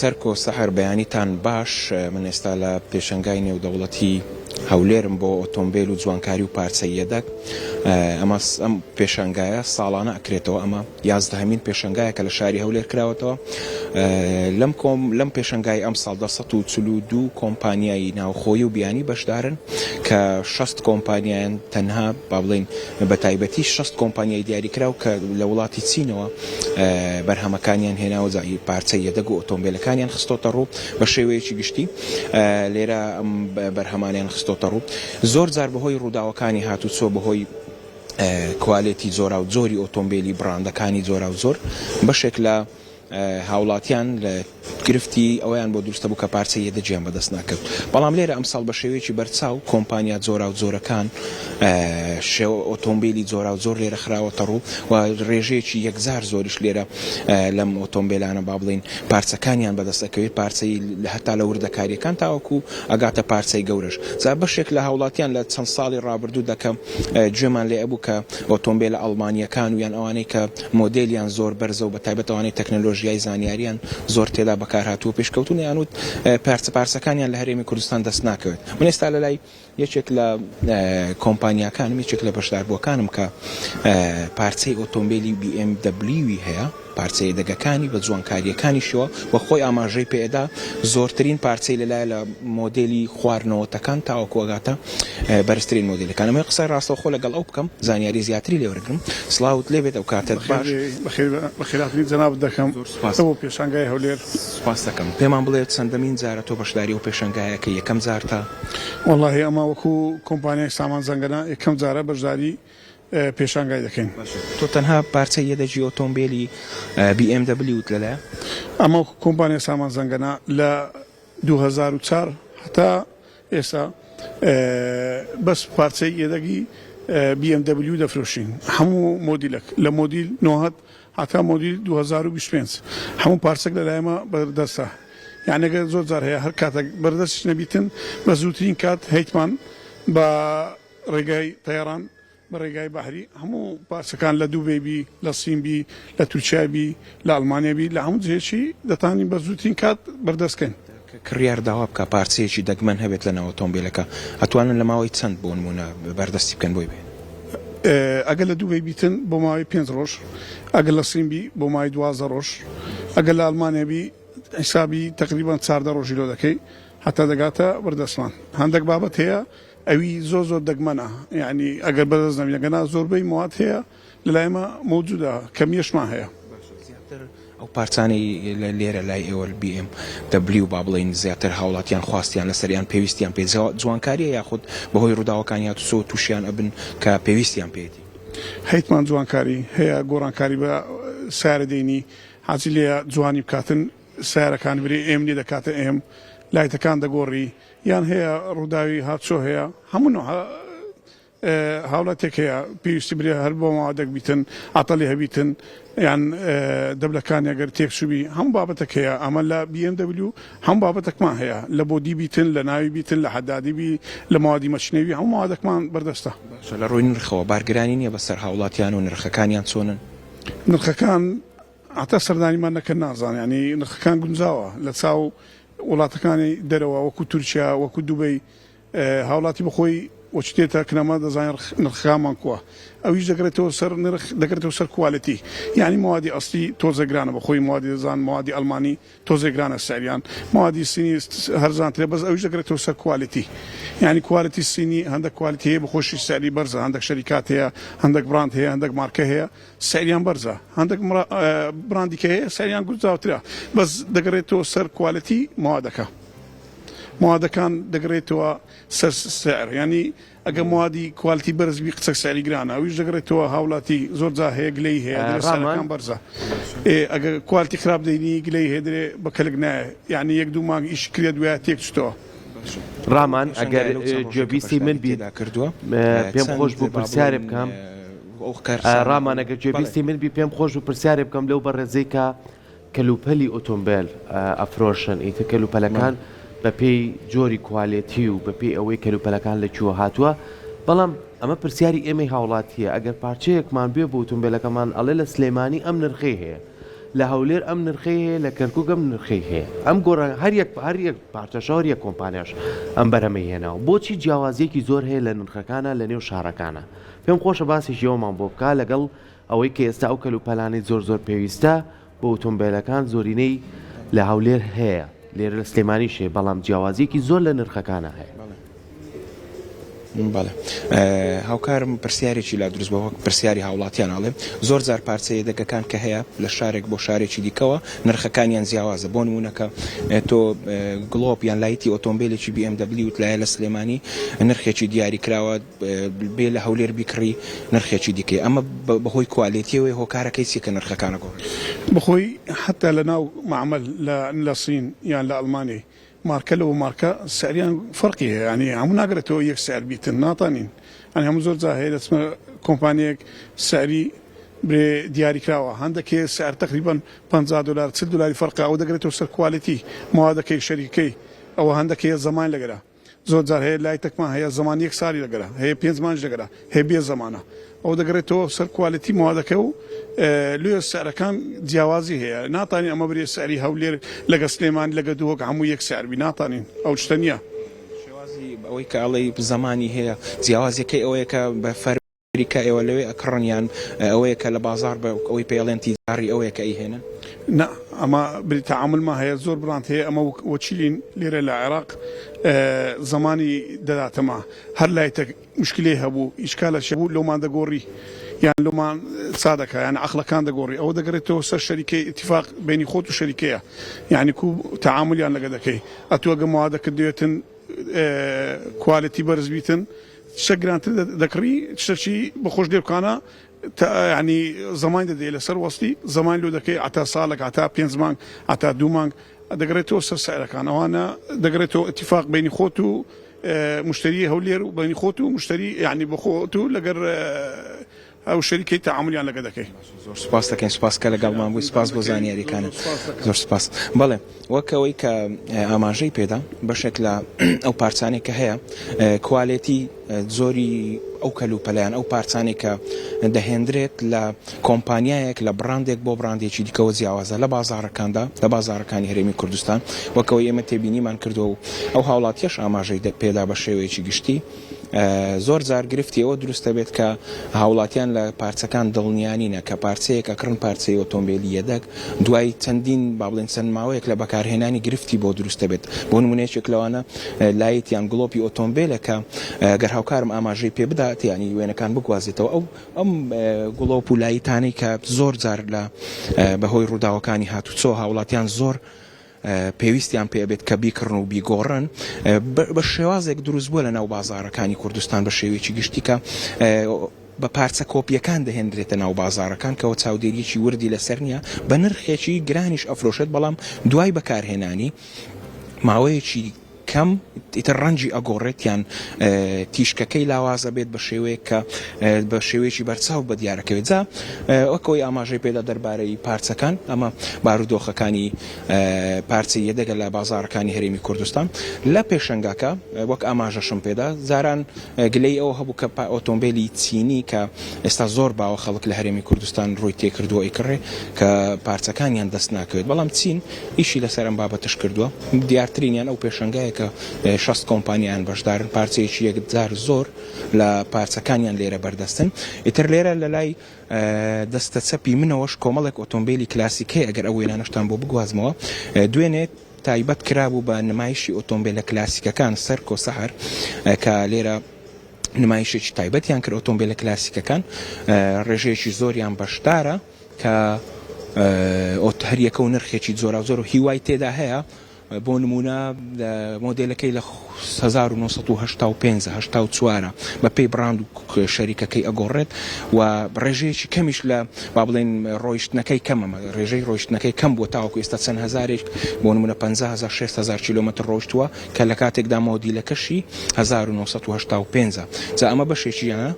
سەرکۆ سەحەر بەیانیتان باش من ئێستا لە پێشەنگای نێودەوڵەتی هەولێرم بۆ ئۆتۆمبیل و جوانکاری و پارچەی یەدەگ ئەمە ئەم پێشانگایە ساڵانە ئەکرێتەوە ئەمە یازدەهەمین پێشەنگایە کە لە شاری هەولێر کراوەتەوە لەم کۆم لەم پێشەنگای ئەمساڵدا 142 کۆمپانیای ناوخۆی و بیانی بەشدارن کە 60 کۆمپانیایان تەنها با بڵێین بە تایبەتی 60 کۆمپانیای دیاریکراو کە لە وڵاتی چینەوە بەرهەمەکانیان هێناوە جا پارچە یەدەگ و ئۆتۆمبیلەکانیان خستۆتە ڕوو بە شێوەیەکی گشتی لێرە ئەم بەرهەمانیان خستۆتە ڕوو زۆر جار بەهۆی ڕووداوەکانی هاتوچۆ بەهۆی کوالێتی جۆراوجۆری ئۆتۆمبێلی بڕاندەکانی جۆراوجۆر بەشێک لە هاوڵاتیان لە گرفتی ئەوەیان بۆ دروستە بوو کە پارچەی یەدەگیان بەدەست ناکەوت بەڵام لێرە ئەمساڵ بە شێوەیەکی بەرچاو کۆمپانیا جۆراوجۆرەکان شێوە ئۆتۆمبیلی جۆراوجۆر لێرە خراوەتە ڕوو و ڕێژەیەکی یەکجار زۆریش لێرە لەم ئۆتۆمبیلانە با بڵێین پارچەکانیان بەدەست ئەکەوێت پارچەی هەتا لە وردەکاریەکان تاوەکو ئەگاتە پارچەی گەورەش جا بەشێک لە هاوڵاتیان لە چەند ساڵی ڕابردوودا کە گوێمان لێ ئەبوو کە ئۆتۆمبێلە ئەڵمانییەکان و یان ئەوانەی کە مۆدێلیان زۆر بەرزە و بەتایبەت ئەوانەی تەکنەلۆژیای زانیاریان زۆر تێدا بەکارهاتووە پێشکەوتوون یان وت پارچە پارچەکانیان لە هەرێمی کوردستان دەست ناکەوێت. من ئێستا لە لای یەکێک لە کۆمپانیاکانم یەکێک لە بەشداربووەکانم کە پارچەی ئۆتۆمبێلی بی ئێم دەبلیوی هەیە، پارچە یەدەگەکانی بە جوانکارییەکانیشیەوە و خۆی ئاماژەی پێدا زۆرترین پارچەی لەلایە لە مۆدێلی خوار نەوەتەکان تاوەکو ئەگاتە بەرزترین مۆدێلەکان ئەمەوێ قسەی ڕاستەوخۆ لەگەڵ ئەو بکەم زانیاری زیاتری لێ وەرگرم سڵاوت لێ بێت ئەو کاتەت باش. بەخێرهاتنی جەنابت دەکەم زۆر سوپاس. بۆ پێشانگای هەولێر. سوپاست دەکەم. پێمان بڵێ چەندەمین جارە تۆ بەشداری ئەو پێشانگایە ئەکەی یەکەم جارتە؟ وەڵاهی ئەمە وەکو کۆمپانیای سامان زەنگەنە یەکەم جارە بەشداری پێشانگای دەکەین. باشە تۆ تەنها پارچەی یەدەگی ئۆتۆمبێلی بی ئێم دەبلیوت لەلایە؟ ئەمە وەکو کۆمپانیای سامان زەنگەنە لە 2004 هەتا ئێستا بەس پارچەی یەدەگی بی ئێم دەبلیو دەفرۆشین هەموو مۆدیلەک لە مۆدیل 90 هەتا مۆدیل 2025 هەموو پارچەک لە لایمە بەردەستە یعنی ئەگەر زۆر جار هەیە هەر کاتێک بەردەستیش نەبیتن بە زووترین کات هەیتمان بە ڕێگای تەیەڕان بە ڕێگای بەحری هەموو پارچەکان لە دوبەی بی لە سین بی لە تورکیا بی لە ئەڵمانیا بی لە هەموو جێیەکی دەتانین بە زووترین کات بەردەست کەین. کە کڕیار داوا بکا پارچەیەکی دەگمەن هەبێت لە ناو ئۆتۆمبیلەکە ئەتوانن لە ماوەی چەند بۆ نموونە بەردەستی بکەن بۆی بێنن؟ ئەگەر لە دوبەی بیتن بۆ ماوەی پێنج ڕۆژ، ئەگەر لە سین بی بۆ ماوەی 12 ڕۆژ، ئەگەر لە ئەڵمانیا بی حیسابی تەقریبەن 14 ڕۆژی لۆ دەکەی هەتا دەگاتە بەردەستمان. هەندەک بابەت هەیە ئەوی زۆر زۆر دەگمەنە یانی ئەگەر بەدەست نەبی ئەگەنا زۆربەی مواد هەیە لەلای ئێمە مەوجودە کەمیەشمان هەیە. باشە زیاتر ئەو پارچانەی لێرە لای ئێوە بی ئێم دەبلیو با بڵێین زیاتر هاوڵاتیان خواستیان لەسەر یان پێویستیان پێ جوانکاریە یاخود بەهۆی ڕووداوەکانی هاتوچۆ تووشیان ئەبن کە پێویستیان پێیەتی؟ هەیتمان جوانکاری هەیە گۆڕانکاری بە سەیارە دێنی حاجی لێیە جوانی بکاتن سەیارەکان برێ ئێم لێ دەکاتە ئێم لایتەکان دەگۆڕی یان هەیە ڕووداوی هاتچۆ هەیە هەموو نوعە هاوڵاتێک هەیە پێویستی برێ هەر بۆ ماوەدەک بیتن عەتەلی هەبیتن یان دەبلەکان ئەگەر تێکچووبی هەموو بابەتەک هەیە ئەمە لە BMW هەموو بابەتەکمان هەیە لە بۆدی بیتن لە ناوی بیتن لە حەدادی بی لە مەوادی مەچنەوی هەموو مەوادەکمان بەردەستە. باشە لە ڕووی نرخەوە بارگرانی نییە بەسەر هاوڵاتیان و نرخەکانیان چۆنن؟ نرخەکان هەتا سەردانیمان نەکەن نازانن یانی نرخەکان گونجاوە لە چاو وڵاتەکانی دەرەوە وەکو تورکیا وەکو دوبەی هاوڵاتی بەخۆی وەچ دێتە کنەمە دەزانێت نرخەکانمان کووە ئەویش دەگرێتەوە سەر نرخ دەگرێتەوە سەر کوالێتی یعنی موادی ئەسلی تۆزێ گرانە بەخۆی موادی دەزان موادی ئەڵمانی تۆزێ گرانە سعریان موادی سینی هەرزانترە بەس ئەویش دەگرێتەوە سەر کوالێتی یعنی کوالێتی سینی هەندێک کوالێتی هەیە بەخۆشی سعری بەرزە هەندێک شەریکات هەیە هەندێک بڕاند هەیە هەندێک مارکە هەیە سعریان بەرزە هەندێک بڕاندی کە هەیە سعریان گونجاوترە بەس دەگەڕێتەوە سەر کوالێتی موادەکە موادەکان دەگەڕێتەوە سەر سعر یانی ئەگە موادی کوالتی بەرز بی قچەک سعری گرانە ئەویش دەگەڕێتەوە هاولاتی زۆر جا هەیە گلەی هەیە دەرێ سعرەکان بەرزە ئێ ئەگە کوالتی خراپ دەینی گلەی هەیە دەرێ بە کەلک نایە یانی یەک دوو مانگ ئیش کرێ دوایە تێک چتەوە. ڕامان ئەگەر گوێبیستی من بیت پێم خۆش بوو پرسیارێ بکەم ڕامان ئەگەر گوێبیستی من بی پێم خۆش بوو پرسیارێ بکەم لەو بەڕێزەی کە کەلوپەلی ئۆتۆمبێل ئەفرۆشن ئیتر کەلوپەلەکان بەپێی جۆری کوالێتی و بەپێی ئەوەی کەلوپەلەکان لە کوێوە هاتووە بەڵام ئەمە پرسیاری ئێمەی هاوڵاتییە ئەگەر پارچەیەکمان بوێ بۆ ئۆتۆمبێلەکەمان ئەڵێ لە سلێمانی ئەم نرخەی هەیە. لە هەولێر ئەم نرخەی هەیە لە کەرکوک ئەم نرخەی هەیە ئەم گۆڕان هەر یەک هەر یەک پارچەشە هەر یەک کۆمپانیاش ئەم بەرهەمەی هێناوە بۆچی جیاوازیەکی زۆر هەیە لە نرخەکانە لە نێو شارەکانە پێم خۆشە باسێکی ئەومان بۆ بکا لەگەڵ ئەوەی کە ئێستا ئەو کەلوپەلانەی زۆر زۆر پێویستە بۆ ئوتۆمبێلەکان زۆرینەی لە هەولێر هەیە لێرە لە سلێمانیش هەیە بەڵام جیاوازیەکی زۆر لە نرخەکانا هەیە. بەڵێ هاوکارم پرسیارێکی لا دروست بووە وەک پرسیاری هاوڵاتیان ئەڵێ زۆر جار پارچە یەدەگەکان کە هەیە لە شارێک بۆ شارێکی دیکەوە نرخەکانیان جیاوازە بۆ نموونە کە تۆ گڵۆپ یان لایتی ئۆتۆمبیلێکی BMW لایە لە سلێمانی نرخێکی دیاری کراوە بێ لە هەولێر بیکڕی نرخێکی دیکەی ئەمە بەهۆی کوالێتیەوەی هۆکارەکەی چیە کە نرخەکان ئەگۆڕێت؟ بەخۆی حەتا لە ناو مەعمەل لە لە سین یان لە ئەڵمانی مارکە لەوە مارکە سعریان فەرقی هەیە یانی هەموو ناگرێتەوە یەک سعر بیتن ناتانین یانی هەموو زۆر جا هەیە دەچمە کۆمپانیەک سعری برێ دیاری کراوە هەندێک هەیە سعر تقریبا 50 دلار 40 دلاری فەرقە ئەوە دەگرێتەوە سەر quality موادەکەی شەریکەکەی ئەوە هەندێک هەیە زەمان لەگەرە زۆر جار هەیە لایتەکمان هەیە زەمان یەک سالی لەگەرە هەیە پێنج مانج لەگەرە هەیە بێ زەمانە ئەوە دەگەڕێتەوە سەر quality مەوادەکە و لۆیە سعرەکان جیاوازی هەیە ناتانین ئەمە برێ سعری هەولێر لەگە سلێمانی لەگە دهۆک هەموو یەک سعر بی ناتانین ئەو شتە نییە. شێوازی ئەوەی کە ئەڵێی زەمانی هەیە جیاوازیەکەی ئەوەیە کە بە فەر. کە ئێوە لەوێ ئەکڕن یان ئەوەیە کە لە بازاڕ بە ئەوەی پێی ئەڵێن تیجاری ئەوەیە کە ئەیهێنن؟ نا ئەمە بری تەعامولمان هەیە زۆر بڕاند هەیە ئەمە وەکیلین لێرە لە عێراق زەمانی دەداتەمە هەر لایتەک مشکلەی هەبوو ئیشکالەکی هەبوو لۆمان دەگۆڕی یان لۆمان چا دەکا یان عەقڵەکان دەگۆڕی ئەوە دەگەڕێتەوە سەر شەریکەی ئیتیفاق بەینی خۆت و شەریکەیە یانی کو تەعامولیان لەگە دەکەی ئەتوو ئەگە مەوادەکت دەوێتن quality بەرز بیتن شتە گرانتر دەکڕی شتەکی بەخۆش لێ بکانە ینی زەمان دەدەی لەسەر وەستی زەمان لۆ دەکەی عتا ساڵێک عتا پێنج مانگ عتا دوو مانگ دەگەڕێتەوە سەر سعرەکان ئەوانە دەگەڕێتەوە اتفاق بینی خۆت و مشتری هەولێر و بینی خۆت و مشتری یعنی بە خۆت و لەگەر ئەو شەریکەی تەعامولیان لەگە دەکەی. زۆر سوپاست دەکەین سوپاس کە لەگەڵمان بووی سوپاس بۆ زانیاریەکانت زۆر سوپاس بەڵێ وەک ئەوەی کە ئاماژەی پێدا بەشێک لە ئەو پارچانەی کە هەیە quality زۆری ئەو کەلوپەلیان ئەو پارچانەی کە دەهێندرێت لە کۆمپانیایەک لە بڕاندێک بۆ بڕاندێکی دیکەوە جیاوازە لە بازاڕەکاندا لە بازاڕەکانی هەرێمی کوردستان وەک ئەوەی ئێمە تێبینیمان کردووە و ئەو هاوڵاتیەش ئاماژەی پێدا بە شێوەیەکی گشتی زۆر جار گرفتی ئەوە دروست دەبێت کە هاوڵاتیان لە پارچەکان دڵنیا نینە کە پارچەیەک ئەکڕن پارچەی ئۆتۆمبێلی یەدەگ دوای چەندین با بڵێن چەند ماوەیەک لە بەکارهێنانی گرفتی بۆ دروست دەبێت بۆ نمونە یەکێک لەوانە light یان گڵۆپی ئۆتۆمبێلە کە گەر هاوکارم ئاماژەی پێ بدات یانی وێنەکان بگوازێتەوە ئەو ئەم گڵۆپ و لایتانەی کە زۆر جار لە بەهۆی ڕووداوەکانی هاتوچۆ هاوڵاتیان زۆر پێویستیان پێ ئەبێت کە بیکڕن و بیگۆڕن بە شێوازێک دروست بووە لە ناو بازاڕەکانی کوردستان بە شێوەیەکی گشتی کە بە پارچە کۆپیەکان دەهێنرێتە ناو بازاڕەکان کەەوە چاودێریەکی وردی لەسەر نییە بە نرخێکی گرانیش ئەفرۆشێت بەڵام دوای بەکارهێنانی ماوەیەکی کەم ئیتر ڕەنگی ئەگۆڕێت یان تیشکەکەی لاواز ئەبێت بە شێوەیەک کە بە شێوەیەکی بەرچاو بە دیارەکەوێت جا وەک ئەوەی ئاماژەی پێدا دەربارەی پارچەکان ئەمە بارودۆخەکانی پارچەی یەدەگە لە بازاڕەکانی هەرێمی کوردستان لە پێشەنگاکە وەک ئاماژەشم پێدا جاران گلەی ئەوە هەبوو کە ئۆتۆمبیلی چینی کە ئێستا زۆر باوە خەڵک لە هەرێمی کوردستان ڕووی تێکردووە ئەیکڕێ کە پارچەکانیان دەست ناکەوێت بەڵام چین ئیشی لەسەر ئەم بابەتەش کردووە، دیارترینیان ئەو پێشەنگایە کە 60 کۆمپانیایان بەشدارن، پارچەیەکی یەکجار زۆر لە پارچەکانیان لێرە بەردەستن. ئیتر لێرە لە لای دەستە چەپی منەوەش کۆمەڵێک ئۆتۆمبێلی کلاسیک هەیە، ئەگەر ئەو وێنانەشتان بۆ بگوازمەوە، دوێنێ تایبەت کرابوو بە نمایشی ئۆتۆمبێلە کلاسیکەکان، سەرکۆ سەحەر، کە لێرە نمایشێکی تایبەتیان کرد، ئۆتۆمبێلە کلاسیکەکان ڕێژەیەکی زۆریان بەشدارە. کە هەریەکە و نرخێکی جۆراوجۆر و هیوای تێدا هەیە، بۆ نموونە مۆدێلەکەی لە 1985 84 بە پێی بڕاند و شەریکەکەی ئەگۆڕێت و ڕێژەیەکی کەمیش لە با بڵێین ڕۆیشتنەکەی کەمە ڕێژەی ڕۆیشتنەکەی کەم بووە تاوەکو ئێستا چەند هەزارێک بۆ نموونە 50 هەزار 60 هەزار کیلۆمەتر ڕۆیشتووە کە لە کاتێکدا مۆدیلەکەشی 1985 جا ئەمە بەشێکیانە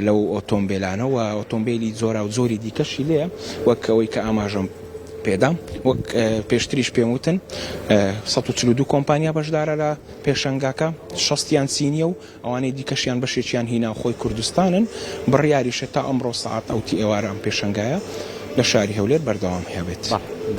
لەو ئۆتۆمبێلانە و ئۆتۆمبێلی جۆراوجۆری دیکەشی لێیە وەک ئەوەی کە ئاماژەم پێدا وەک پێشتریش پێم وتن 142 کۆمپانیا بەشدارە لە پێشەنگاکە شەستیان چینیە و ئەوانەی دیکەشیان بەشێکیان هی ناوخۆی کوردستانن بڕیاریشە تا ئەمڕۆ سەعات ئەوتی ئێوارە ئەم پێشەنگایە. لە شاری هەولێر بەردەوامی هەبێت. بەڵێ.